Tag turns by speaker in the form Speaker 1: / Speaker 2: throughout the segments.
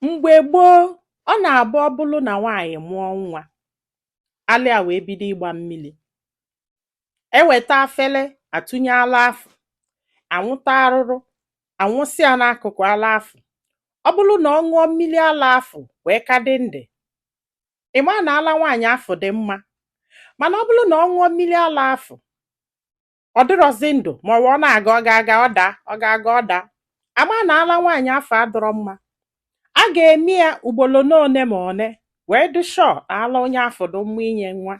Speaker 1: M̀gbè gboo, ọ nà-àbụ ọ bụlụ nà nwaànyị̀ mụọ nwā, alị à wèe bido ịgbā mmilī, ewète afele àtụnye ala afụ̀, ànwụta arụrụ ànwụsị yā n'akụ̀kụ̀ ala afụ̀. Ọ bụlụ nà ọ ṅụọ mmili alā afụ̀ wèe ka dị ndụ̀, ị̀ maa nà ala nwaànyị̀ afụ̀ dị̀ mmā. Mànà ọ bụlụ nà ọ ṅụọ mmili alā afụ̀, ọ̀ dịrọ̄zị ndụ̀, màọ̀wụ̀ ọ na-àga, ọ ga aga ọ dàa, ọ ga aga ọ dàa, àma nà ala nwaànyị̀ afụ̀ adị̄rọ mmā. A gà-ème yā ùgbòlò one mà òne wèe dị sure nà ala onye afụ̀ dụ̀ mma inyē nwa.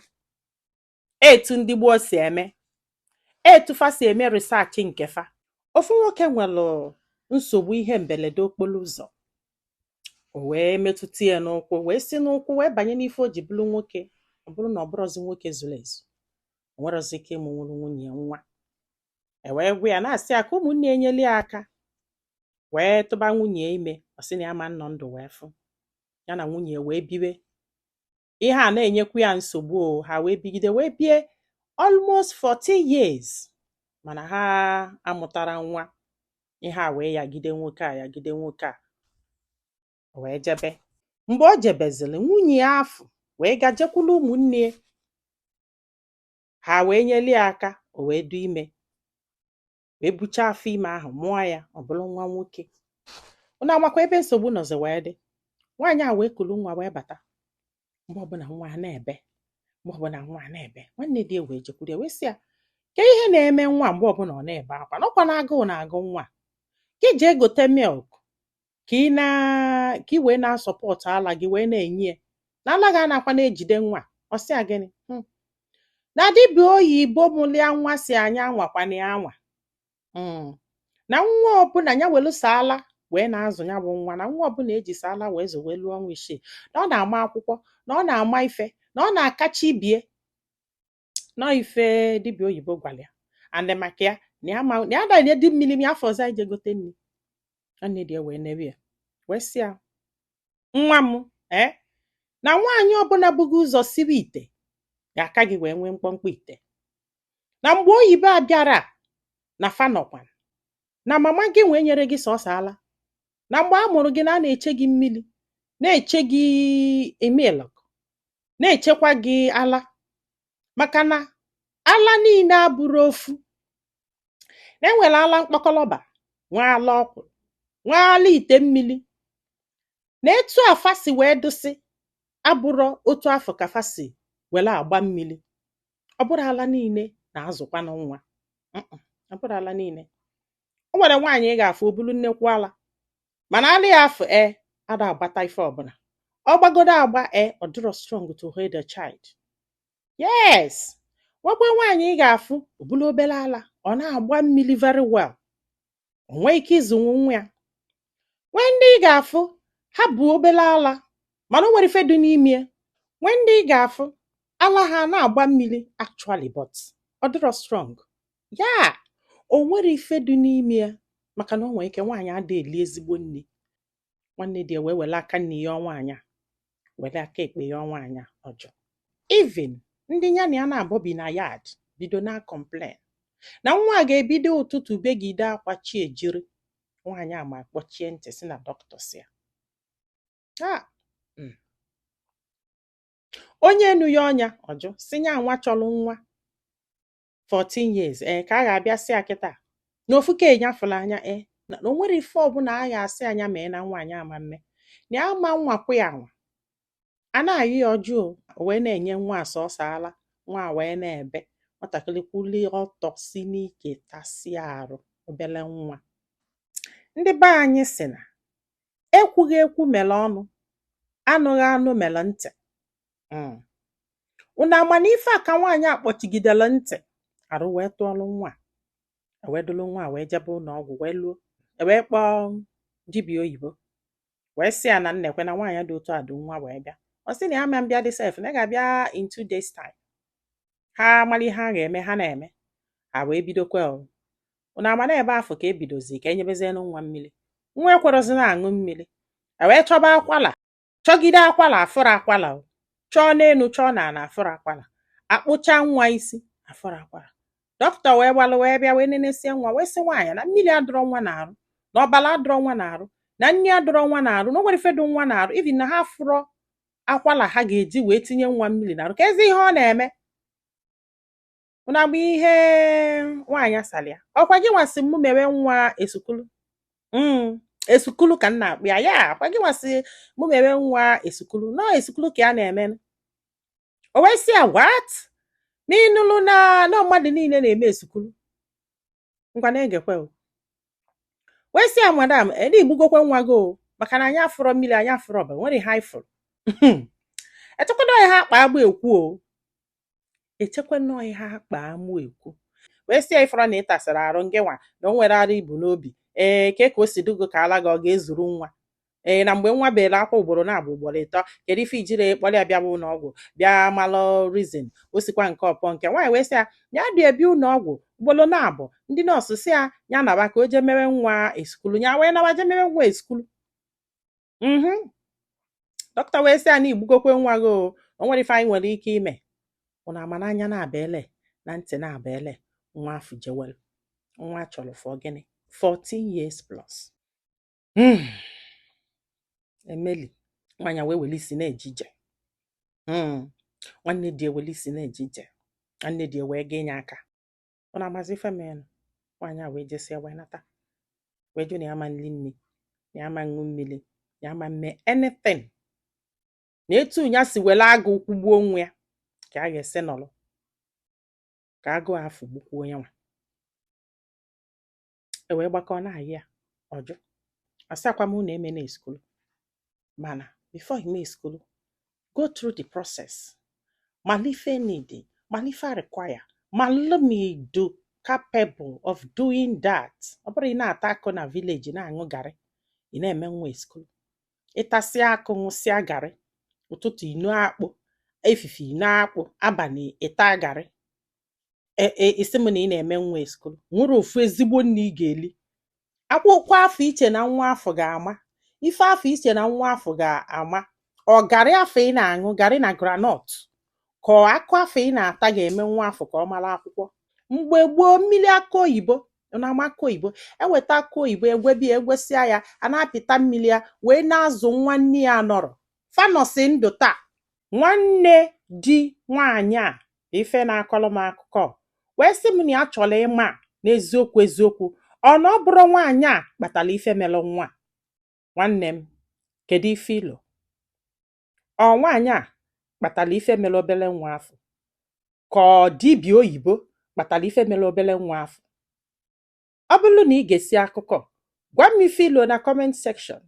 Speaker 1: Etu ndị gboo sì ème, etu fa sì ème research ǹkè fa. Ofu nwokē nwèlụ̀ nsògbu ihe m̀bèlède okpolo ụzọ̀, ò wèe metuta yā n'ụkwụ, wèe si n'ụkwụ wèe bànye n'ife o jì bụlụ nwokē. Ọ bụrụ nà ọ̀ bụrọ̄zị nwokē zuru èzù, ò nwerọ̄zị ike ịmụ̄nwụrụ nwunyè ya nwa. È wèe gwa yā, na-àsị yā kà ụmụ̀nnē ya nyelu yā aka wèe tụba nwunyè ya imē. Ọ sị nà ya ama nnọ̀ ndụ̀ wèe fụ ya nà nwunyè ya wèe biwe. Ihe à na-ènyekwa yā nsògbu o. Ha wèe bigide, wèe bie almost 14 years, mànà ha amụ̄tara nwa. Ihe à wèe yàgide nwoke à, yàgide nwoke à, ò wèe jebe. M̀gbè o jèbèzìlì, nwunyè ya afụ̀ wèe ga jekwulu ụmụ̀nnē ya, hà wèe nyelu yā aka, ò wèe dị imē, wèe bucha afọ imē ahụ̀, mụọ yā, ọ̀ bụrụ nwa nwokē. Unu àmàkwà ebe nsògbu nọ̀zị̀ wèe dị? Nwaànyị à wèe kùlu nwā wèe bàta. M̀gbe ọbụnà nwa à na-èbe, m̀gbe ọbụnà nwa à na-èbe, nwanne di ya wèe jekwuru ya, wèe sị yā, kee ihe na-eme nwa à m̀gbe ọbụnà ọ na-èbe akwā, nà ọkwā na agụụ̀ nà-àgụ nwa à, gị jee gòte milk kà ị na kà ị wèe na-support alā gị, wèe na-ènye ya, nà ala gị anākwa na-ejìde nwa à. Ọ sị yā gịnị? Na dibịa oyìbo mụlịa nwa sì ànyị anwàkwana ya anwà na nwa ọbụnà ya wèlu sọ̀ ala wee na-azụ ya bụ nwa, na nwa ọbụla eji ala wee zụ wee lụọ ọnwa 6, na ọ na-ama akwụkwọ, na ọ na-ama ife, na ọ na-akacha ibie nọọ. Ife dibịa oyibo gwara ya and maka ya na ya ma na ya na di mmiri ma afọ ọzọ anyị je gote nri. Nwanne di ya wee newe ya, wee sị ya, nwa m, ee, na nwaanyị ọbụla bugo ụzọ siwe ite ga-aka gị wee nwee mkpọmkpọ ite. Na mgbe oyibo a bịara na fa nọkwa na mama gị wee nyere gị sọsọ ala, na mgbe a mụrụ gị na a na-eche gị mmiri, na-eche gị milk, na-echekwa gị ala, maka na ala niile abụrụ ofu, na enwere ala mkpọkọlọba, nwee ala ọkwụrụ, nwee ala ite mmiri, na etu a fa si wee dụsị abụrọ otu afọ ka fa si were agba mmiri. Ọ bụrụ ala niile na-azụkwanụ nwa. Ọ bụrụ ala niile. O nwere nwaanyị ị ga-afụ, o bulu nnekwu ala, mana ala ya afụ e ada agbata ife ọbụla. Ọ gbagodo agba e, ọ dịrọ strong to hold a child. Yes, nwekwa nwaanyị ị ga-afụ, o bulu obere ala, ọ na-agba mmiri very well, o nwee ike ịzụnwu nwa ya. Nwee ndị ị ga-afụ, ha bụ obere ala, mana o nwere ife dị n'ime ya. Nwee ndị ị ga-afụ, ala ha na-agba mmiri actually, but ọ dịrọ strong ya, o nwere ife dị n'ime ya, maka na o nwere ike nwaanyị ada eli ezigbo nri. Nwanne di ya wee were aka nne ya nwaanyị a, were aka ekpe ya nwaanyị a ọjọọ. Even ndị ya na ya na-abọ bi na yard bido na complain na nwa a ga-ebido ụtụtụ begide akwa, chi ejiri. Nwaanyị a ma kpọchie ntị, si na dọkịta si ya ha. Onye enu ya ọnya ọjụ, si ya nwa chọrọ nwa 14 years, ee, ka a ga-abịa sị ya kịta na ofu ka enyafụrụ anya, ee, na o nwere ife ọbụla a ga-asị anya mee na nwaanyị ama mme na ya ama nwakwa ya anwa a na-ayụ ya ọjọọ. O wee na-enye nwa a sọsọ ala. Nwa a wee na-ebe. Nwatakịrị kwụlie ọtọ, si n'ike tasịa arụ, obele nwa. Ndị be anyị sị na ekwughị ekwu mere ọnụ, anụghị anụ mere ntị. Unu ama na ife a ka nwaanyị a kpọchigidere ntị arụ wee tụọlụ nwa a, wee dulu nwa a wee jebe ụlọ ọgwụ, wee luo, wee kpọọ dibịa oyibo, wee sị ya na nnekwe na nwaanyị dị otu a du nwa wee bịa. Ọ sị na ya ma mbịa dị sef, na ya ga-abịa in 2 days time, ha mara ihe a ga-eme. Ha na-eme, ha wee bidokwa o. Unu ama na ebe afọ ka ebidozi ka enyebezienụ nwa mmiri. Nwa ekwerọzi na-aṅụ mmiri. E wee chọba akwala, chọgide akwala, afụrụ akwala o. Chọọ n'elu, chọọ n'ala, afụrụ akwala. Akpụcha nwa isi, afụrụ akwala. Dọkịta wee gbalụ wee bịa, wee nenesie nwa, wee sị nwaanyị na mmiri adịrọ nwa na-arụ, na ọbara adịrọ nwa na-arụ. Na nni adọrọ nwa na-arụ, na o nwere ife dị nwa na-arụ, even na ha fụrọ akwala ha ga-eji wee tinye nwa mmiri na-arụ. Ka ezi ihe ọ na-eme unu agba ihe nwaanyị asali ya. Ọkwa gị nwasị mụ mewe nwa esukulu, esukulu ka m na-akpụ ya. Ya akwa gị nwasị mụ mewe nwa esukulu nọọ, esukulu ka ya na-eme. O wee sị ya, "What?" Ma ịnụlụ na na mmadụ niile na-eme esukulu. Ngwa, na-egekwe o. Wee sị ya, "Madam, ede igbugokwe nwa gị o, maka na anyị afụrọ mmiri, anyị afụrọ ọbara, nwere ihe anyị fụrụ." Echekwana ihe akpa agbụ ekwu o, echekwana ihe akpa amụ ekwu. Wee sị ya, "Ifọrọ na ị tasịrị arụ ngị nwa na o nwere ara ibu n'obi, ee, ke ka o si dugo ka ala gị ọ ga-ezuru nwa ee, na mgbe nwa bere akwa ugboro na abụ, ugboro ịtọ, kedu ife ijiri kpọrọ ya bịaba ụlọ ọgwụ bịa malụ reason o sikwa nke ọpọ nke nwaanyị?" Wee sị ya, ya dị ebi ụlọ ọgwụ ugboro na abụ, ndị nọọsụ si ya ya naba ka o jee mewe nwa esukulu. Ya wee nawa jee mewe nwa esukulu. Dọkịta wee sị ya na igbugokwe nwa gị o, o nwere ife anyị nwere ike ime. Ụnụ ama n'anya na-aba ele na ntị na-aba ele. Nwa afọ jewelu, nwa chọrọ for gịnị, 14 years plus. Emeli nwaanyị a wee were isi na-eje ije. Nwanne di ewele isi na-eje ije, nwanne di wee ga inye aka. Ọ na-amazi ife menụ. Nwaanyị a wee jesia wee nata, wee jụ na ya ma nli nri, na ya ma ṅụ mmiri, na ya ma mme anything, na etu ya si were agụ kwụgbuo onwe ya ka a ga-esi nọrọ ka agụụ afọ gbukwuo ya. Nwa e wee gbakọ na-ayị ya ọjụ, asịakwa m na eme na eskulu, mana before ime eskulu, go through the process, mala ife need, mala ife require, malụ ma idu capable of doing that. Ọ bụrụ ị na-ata akụ na village, na-aṅụ garị, ị na-eme nwa eskulu, ịtasịa akụ, ṅụsịa garị, ụtụtụ ino akpụ, efife ino akpụ, abalị ịta garị, isi m na ị na-eme nwa eskulu, nwere ofu ezigbo nne ị ga-eli akwụkwọ afọ iche na nwa afọ ga-ama ife afọ iche na nwa afọ ga-ama. Ọ garị afọ ị na-aṅụ, garị na groundnut, ka ọ akụ afọ ị na-ata ga-eme nwa afọ ka ọ mara akwụkwọ. Mgbe gboo, mmiri akụ oyibo na-ama, akụ oyibo, eweta akụ oyibo, egwebi egwesịa ya, a na-apịta mmiri ya wee na-azụ nwa nne ya nọrọ fanọsi ndụ taa. Nwanne di nwaanyị a ife na-akọrọ m akụkọ wee sị m na ya chọrọ ịma n'eziokwu eziokwu, ọ na ọ bụrụ nwaanyị a kpatara ife mere nwa a. Nwanne m, kedu ife ilo? Ọ nwaanyị a kpatara ife mere obere nwa afọ, ka ọ dibịa oyibo kpatara ife mere obere nwa afọ? Ọ bụrụ na ị ga-esi akụkọ, gwa m ife ilo na comment section,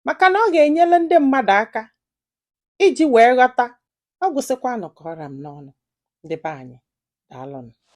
Speaker 1: maka na ọ ga-enyere ndị mmadụ aka iji wee ghọta. Ọ gwụsịkwanụ ka ọra m n'ọnụ. Ndị be anyị, daalụnụ.